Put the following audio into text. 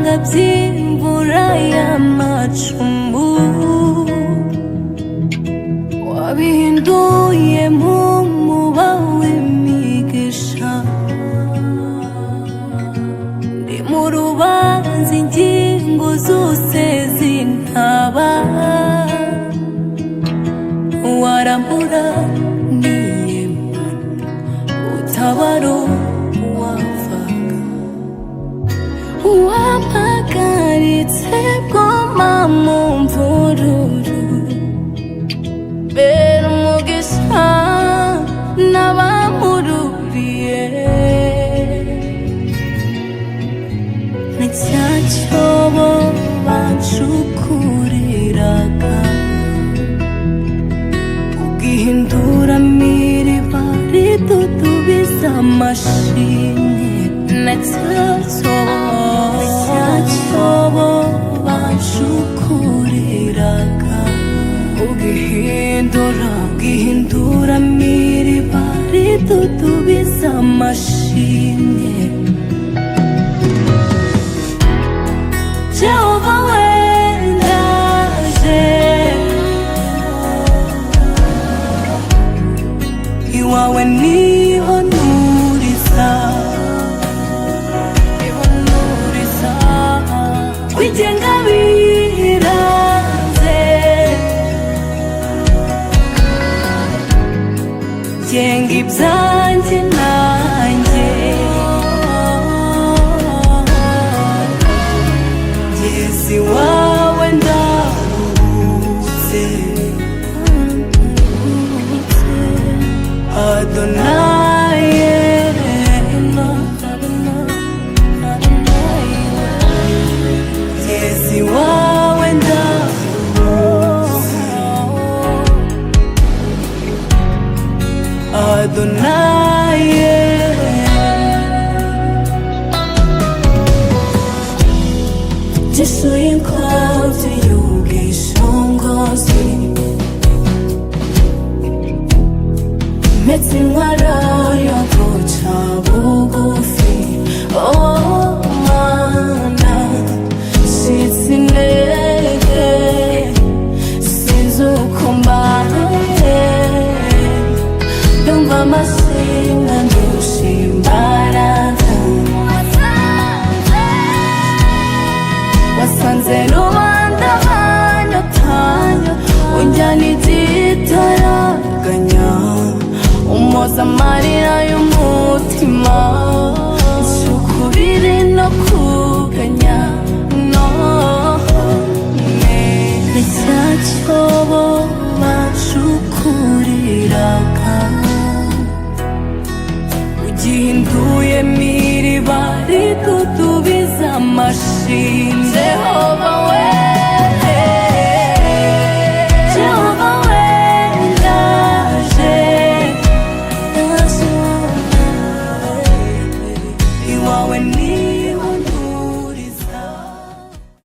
Ibishanga by'imvura y'amacumbu wabihinduye mu muba w'imigisha. Ndi mu rubanza, ingingo zose zintaba, warambura niyemana utabaro wavaga wampagaritse bwoma mu mvururu, bera umugisha n'abamururiye. Na cya cyobo bancukuriraga ugihinduramo iriba ridudubiza amashimwe. Na cya cyobo, cya cyobo bancukuriraga ugihindura, ugihinduramo iriba ridudubiza amashimwe. Jehova wendaje iwawe niho nuriza, niho nuriza, kwigenga biranze, genga ibyanjye nanjye ngeze iwawe ndaruhutse. Adonaye, ngeze iwawe ndaruhutse. Adonaye, Jesu inkozi y'ubwishingizi, mpetse intwara yo guca bugufi. Oh Mana, ncitse intege, sinzi uko mbaye, ndumva amashimwe andusha imbaraga. Wasanze rubanda banyotanya, unjyana igitaraganya, umoza amarira y'umutima, nsukubiri no kuganya. None ni cya cyobo bacukuriraga ugihinduyemo iriba ridudubiza amashimwe. Jehova we.